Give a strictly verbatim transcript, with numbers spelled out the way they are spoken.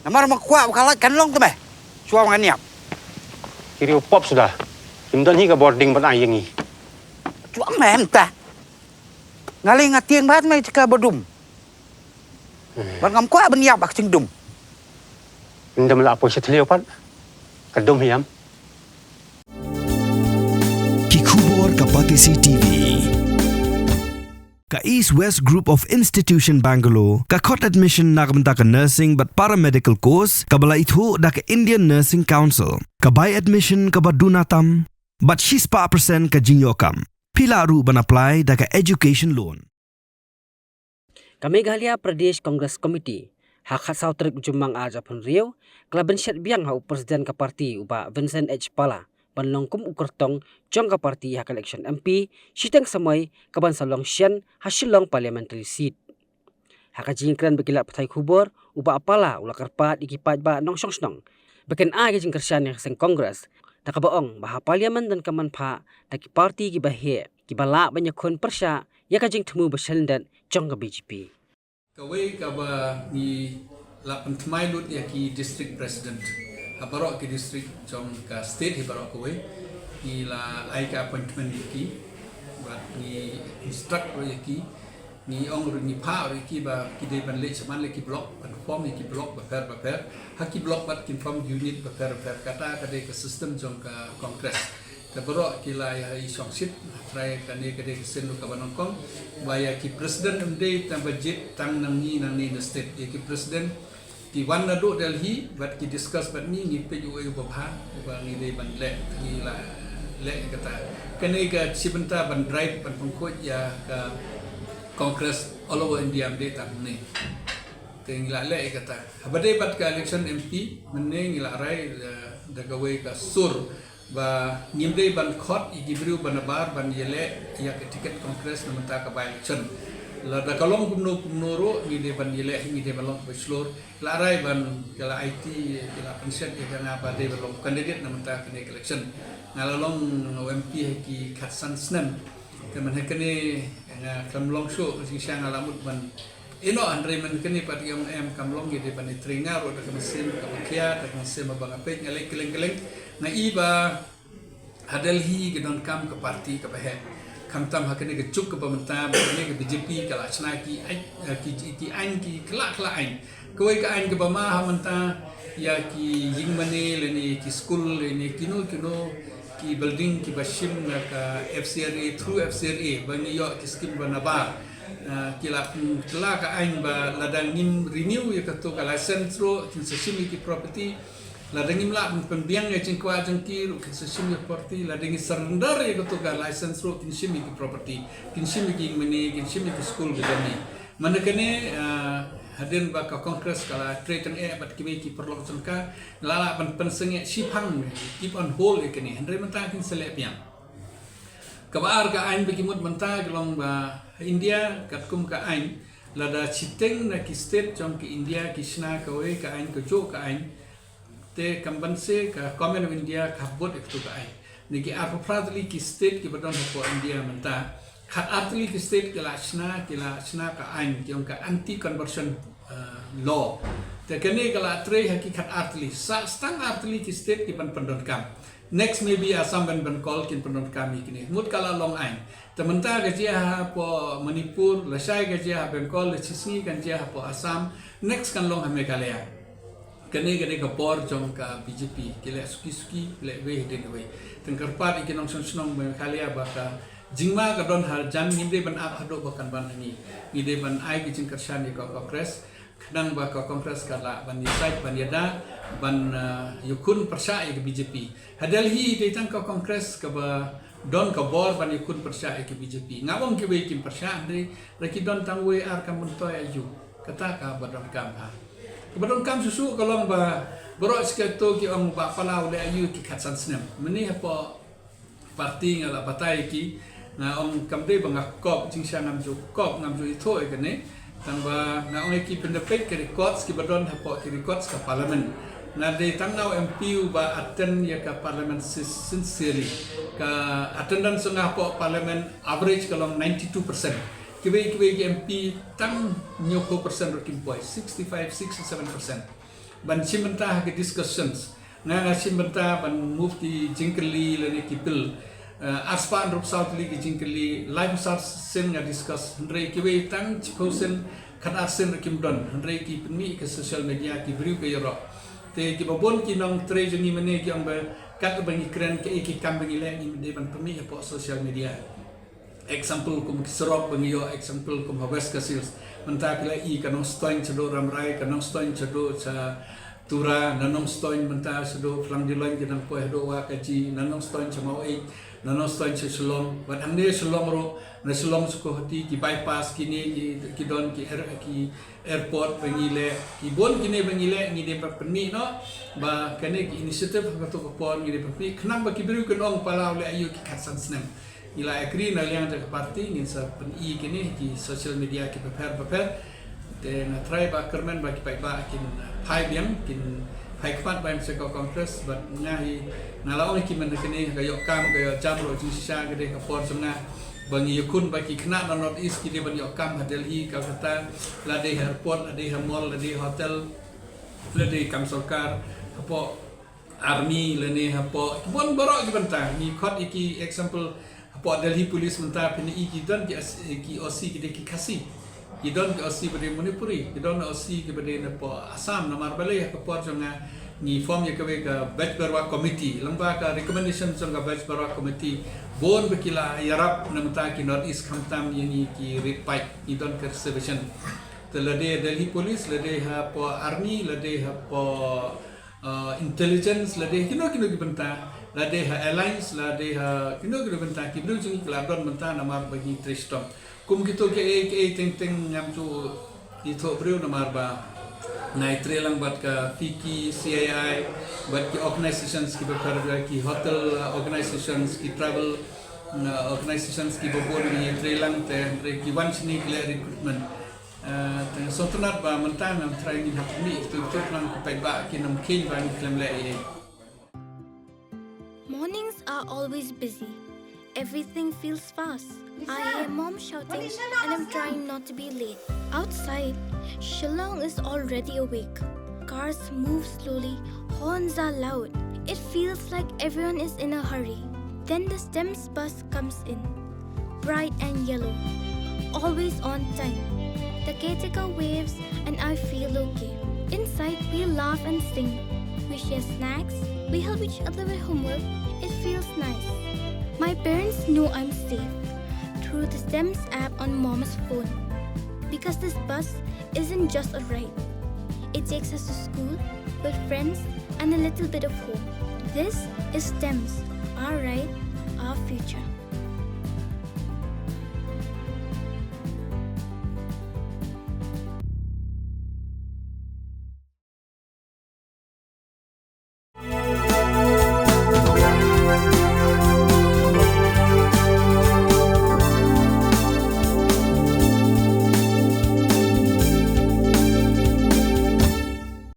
Namar ma kwah ba ka lait kan long te me. Shuwa ngan ïap. Ki riew pop suda. Kim don hi ka bording ban ai ïa ngi. Chuang me mynta. Nga lei nga tieng bad me ka ba dum. Bad ngam kwah ban ïap bad ka jingdum. Ndem la poi sha thliew pat. Ka dum hiam. Ki khubor ka Batesi T V. Ka East West Group of Institution Bangalore ka khot admission na ka bynta ka nursing bad paramedical course kaba la ithuh da ka Indian Nursing Council. Ka bai admission kaba duna tam bad shispah percent ka jingïoh kam. Phi lah ruh ban apply da ka education loan. Ka Meghalaya Pradesh Congress Committee ha khatsaw tarik u Jymmang ar hajar arphew hynriew ka la bynshet biang ha u President ka party u Bah Vincent H Pala ban long kum u kyrtong jong ka party ha ka election M P shiteng samoi kaban sa long shen ha Shillong Parliamentary Seat. Ha ka jingkren bad ki lad pathai khubor, u Bah Pala u la kyrpad ïa ki paidbah nongshong shnong ba kin ai ka jingkyrshan ïa ka seng Congress, da kaba ong ba ha Parliament donkam ban phah da ki party kiba heh kiba lah ban ïakhun pyrshah ïa ka jingthmu ba shalyndet jong ka B J P. Kawei kaba ngi la pynthymmai lut ïa ki district president ha baroh ki district jong ka state hi baroh kawei. Ngi la ai ka appointment ïa ki bad ngi instruct ruh ïa ki, ngi ong ruh, ngi phah ruh ïa ki ba ki dei ban leit shaman leit ki block, ban form ïa ki block bapher bapher. Ha ki block pat kin form unit bapher bapher. Kata ka dei ka system jong ka Congress. Te baroh ki la ïa i shongshit, trai kane ka dei ka sien ruh kaba nyngkong ba ïa ki president ym dei tang ba jied tang nangne nangne na state. Ïa ki president ki wan naduh Delhi bad ki discuss bad ngi, ngi peit uei uba bha uba ngi dei ban leh, ngi la leh ïa kata. Kane ka shi bynta ban drive ban pynkhuid ïa ka Congress all over India, ym dei tang hangne. Te ngi la leh ïa kata. Haba dei bad ka election M P mynne ngi la rai, eh, da kawei ka sur ba ngim dei ban khot ïa ki briew ba nabar ban ïaleh ïa ka ticket Congress na mynta ka by-election. Lada ka long kumno kumno ruh ngi dei ban ïaleh, ngi dei ban long kaba shlur. La rai ban, ka la aiti, ka la pynshet ïa ka nga ba dei ban long candidate na mynta kane ka election. Nga la long M P ha ki khatsan snem. Te mynta kane nga khlem long shuh, jingshisha nga la mut ban ïehnoh, hynrei mynta kane pat ki ong em, kam long, ngi dei ban ïatrei, nga ruh da ka mynsiem kaba khia, da ka mynsiem ba nga peit, nga leit kylleng kylleng. Nga i ba ha Delhi ka donkam ka party kaba heh. Khamtam ha kane ka juk kaba mynta ba kane ka B J P ka la shna ki ai-, eh, ki, ki, ki aiñ, ki khlak khlak aiñ. Kawei ka aiñ kaba ma ha mynta ïa ki ïingmane lane ki skul lane kino kino ki building kiba shim na ka F C R A, through F C R A ba ngi ïoh ki skim ba nabar. Ah, ki la, mm, kylla ka aiñ ba lada ngim renew ïa kato ka license ruh kin sa shim ïa ki property. Lada ngim lah ban pynbiang ïa jingkwah jong ki ruh kin sa shim ïa property. Lada ngi surrender ïa kato ka license ruh kin shim ïa ki property, kin shim ïa ki ïingmane, kin shim ïa ki skul ka jong ngi. Mynta kane, ah, hadien ba ka Congress ka la trei tyngeh bad kiwei ki paralok jong ka, la lah ban pynsangeh shiphang, keep on hold ïa kane. Hynrei mynta kin sa leh biang. Kaba ar ka aiñ ba ki mut mynta ka long ba ha India katkum ka aiñ, lada shiteng na ki state jong ka India ki shna kawei ka aiñ, kajuh ka aiñ, te kam banse ka Government of India ka hap bud ïa kato ka aiñ. Na ki arphew phra tylli ki state kiba don hapoh India mynta, khat ar tylli ki state ki la shna, ki la shna ka aiñ, ki ong ka anti conversion, uh, law. Te kane ka la trei ha ki khat ar tylli, sa tang ar tylli ki state kiban pyndonkam. Next maybe Assam bad Bengal kin pyndonkam ïa kine. Mut ka la long aiñ. Te mynta ka jia hapoh Manipur, lashai ka jia ha Bengal, la shisngi kan jia hapoh Assam, next kan long ha Meghalaya. Kane ka dei ka bor jong ka B J P, ki leh suki suki, ki leh wei hadien wei. Te nga kyrpad ïa ki nongshong shnong Meghalaya ba ka jingma ka don ha jan, ngim dei ban ap haduh ba kan wan ha ngi. Ngi dei ban ai ki jingkyrshan ïa ka Congress. Khnang ba ka Congress ka lah ban ïasaid, ban ïada, ban, uh, ïakhun pyrshah ïa ka B J P. Ha Delhi dei tang ka Congress kaba don ka bor ban ïakhun pyrshah ïa ka B J P. Nga ong kiwei kim pyrshah, hynrei lada ki don tang wei ar kam myntoi, aiu. Kata kaba donkam ha. Kaba donkam shuh shuh ka long ba baroh shi kato ki ong ba palat leh aiu ki khatsan snem. Mynne hapoh party nga la batai ki, nga ong kam dei ba nga kop, jingshisha ngam ju kop, ngam ju ithuh ïa kane. Tang ba nga ong ïa ki, pynda peit ki records kiba don hapoh ki records ka parliament, nga dei tang nga u M P uba attend ïa ka parliament si-, sincerely. Ka attendance nga hapoh parliament average ka long ninety-two percent. Kiwei kiwei ki M P tang hynñiewphew percent ruh kim poi, sixty-five, sixty-seven percent. ban shim bynta ha ki discussions. Nga nga shim bynta ban move ki jingkylli lane ki bill. Uh, arspah hynriewphew saw tylli ki jingkylli, laiphew saw sien nga discuss, hynrei kiwei tang shiphew sien, khatar sien ruh kim don, hynrei ki pynmih ka social media, ki briew ka ïaroh. Te kiba bun ki nongtrei jong ngi mynne ki ong ba katba ngi kren, kaei ki kam ba ngi leh, ngi dei ban pynmih hapoh social media. Example kum ki surok ba ngi ïoh, example kum ha West Khasi Hills. Mynta phi la i ka Nongstoiñ shaduh Rambrai, ka Nongstoiñ shaduh sha Tura, na Nongstoiñ mynta shaduh Phlangdiloiñ ki dang poi haduh Wahkaji, na Nongstoiñ sha Maweit, na Nongstoiñ sha Shillong. Bad hangne Shillong ruh, na Shillong sha Guwahati, ki bypass kine ki, ki don ki air, ki airport ba ngi leh, ki bun kine ba ngi leh, ngi dei ban pynmih noh ba kane ki initiative ha kato ka por ngi dei ban pynmih, khnang ba ki briew kin ong Palau leh aïu ki khatsan snem. Ngi la agree na liang jong ka party ngin sa pyni kine ki social media ki bapher bapher. Te nga try ba kyrmen ba ki paidbah kin phai biang, kin phai khmat ba ïa ka Congress, bad nga hi, nga la ong ïa ki mynta kine, ka ïoh kam ka ïoh jam ruh jingshisha, ka dei ka por jong nga ba ngi ïakhun ba ki khynnah na North East ki dei ban ïoh kam ha Delhi, Calcutta, la dei ha airport, la dei ha mall, la dei ha hotel, la dei kam sorkar, hapoh army lane hapoh, ki bun baroh ki bynta. Ngi khot ïa ki example, hapoh Delhi Police mynta phin i ki don ki as-, ki O C ki dei ki Khasi. Ki don ki O C ba dei Manipuri, ki don O C ki ba dei napoh Assam, namar balei ha ka por jong nga ngi form ïa kawei ka Vajbaruah Committee. Lyngba ka recommendation jong ka Vajbaruah Committee, bun ba ki la ïarap na mynta ki North East khamtam ïa ngi ki rit paid, ngi don ka reservation. Te la dei Delhi Police, la dei hapoh army, la dei hapoh uh, intelligence, la dei kino kino ki bynta, la dei ha airlines, la dei ha kino kino bynta, ki briew jong ngi ki la don bynta namar ba ngi trei shitom. Kum kito kiei kiei teng teng ngam ju ithuh briew namar ba nga trei lang bad ka FICCI, C I I, bad ki organizations ki bapher, ki hotel, uh, organizations, ki travel, uh, organizations ki babun, ngi trei lang te, hynrei ki wan shane ki leh recruitment. Uh, te sngewtynnat ba mynta ngam try, ngin hap mih tu tu lang, ki paidbah kin ym kheiñ ba ngi khlem leh ei ei. Mornings are always busy. Everything feels fast. I hear mom shouting and I'm trying not to be late. Outside, Shillong is already awake. Cars move slowly, horns are loud. It feels like everyone is in a hurry. Then the STEMS bus comes in. Bright and yellow. Always on time. The caretaker waves and I feel okay. Inside, we laugh and sing. We share snacks. We help each other with homework. It feels nice. My parents know I'm safe through the STEMS app on mom's phone. Because this bus isn't just a ride. It takes us to school, with friends, and a little bit of home. This is STEMS, our ride, our future.